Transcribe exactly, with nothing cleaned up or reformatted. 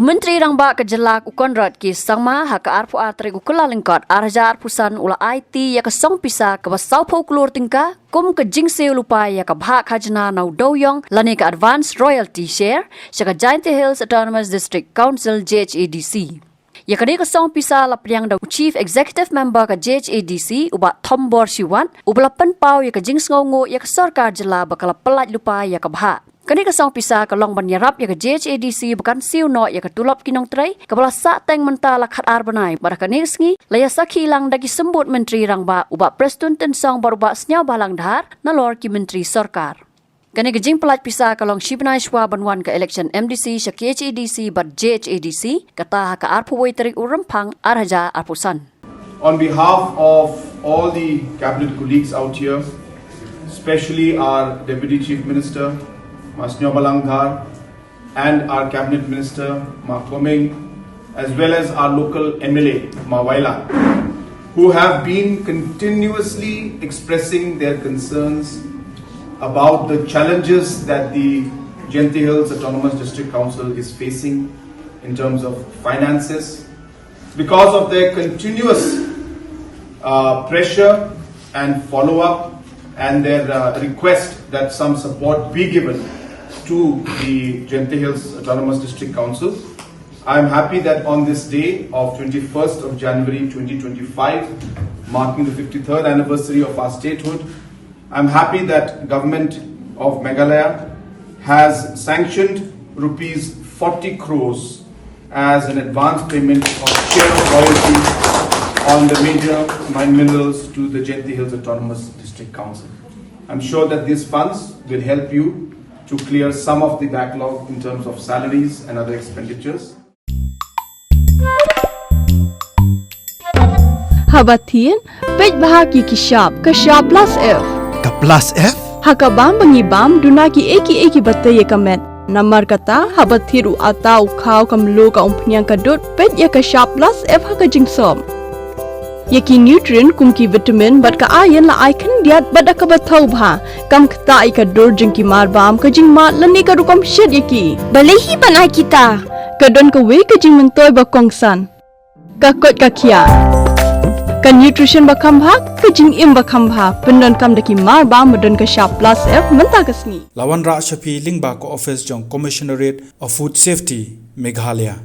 Myntri Rangbah ka jylla u Conrad K Sangma ha ka arphew ar tarik u Kyllalyngkot ar hajar arphew san u la aiti ïa ka song pisa kaba sawphew klur tyngka kum ka jingsiew lypa ïa ka bhah khajna na u dewïong lane ka advance royalty share sha ka Jaintia Hills Autonomous District Council, J H A D C. Ïa kane ka song pisa la pdiang da u Chief Executive Member ka J H A D C u Bah Thombor Shiwat, uba la pynpaw ïa ka jingsngewnguh ïa ka sorkar jylla ba ka la pyllait lypa ïa ka bhah. Kane ka song pisa ka long ban ïarap ïa ka J H A D C ba kan siew noh ïa ka tulop ki nongtrei kaba la sahteng mynta la khatar bnai, bad ha kane ka sngi la ïasakhi lang da ki symbud Myntri Rangbah u Bah Prestone Tynsong bad u Bah Sniawbhalang Dhar nalor ki myntri sorkar. Kane ka jingpyllait pisa ka long shi bnai shwa ban wan ka election M D C sha K H A D C bad J H A D C, kata ha ka arphew wei tarik u Rymphang ar hajar arphew san. On behalf of all the cabinet colleagues out here, especially our Deputy Chief Minister, Ma Sniawbhalang Dhar, and our Cabinet Minister, Ma Coming, as well as our local M L A, Ma Wailadmiki, who have been continuously expressing their concerns about the challenges that the Jaintia Hills Autonomous District Council is facing in terms of finances, because of their continuous uh, pressure and follow up and their uh, request that some support be given to the Jaintia Hills Autonomous District Council. I am happy that on this day of twenty-first of January twenty twenty-five, marking the fifty-third anniversary of our statehood, I'm happy that Government of Meghalaya has sanctioned rupees forty crores as an advance payment of share of royalty on the major mine minerals to the Jaintia Hills Autonomous District Council. I'm sure that these funds will help you to clear some of the backlog in terms of salaries and other expenditures. Haba thied, peit bha ki ki shap, ka shap plus F. Ka plus F? Ha ka bam ba ngi bam, duna ki ei ki ei ki ba tei ïa ka met. Namar kata, haba thied u ata u khaw ka mluh ka umphniang ka dud, peit ïa ka shap plus F ha ka jingsop. Ïa ki nutrient kum ki vitamin bad ka iron la ai khyndiat bad da kaba thaw bha. Kam ktah ïa ka dur jong ki mar bam, ka jingmad lane ka rukom shet ïa ki. Balei hi ban ai kita? Ka don kawei ka jingmyntoi ba kongsan. Ka koit ka khiah. Ka nutrition ba kham bha, ka jingim ba kham bha. Pyndonkam da ki mar bam ba don ka shap plus F mynta ka sngi. La wanrah sha phi lyngba ka office jong Commissionerate of Food Safety, Meghalaya.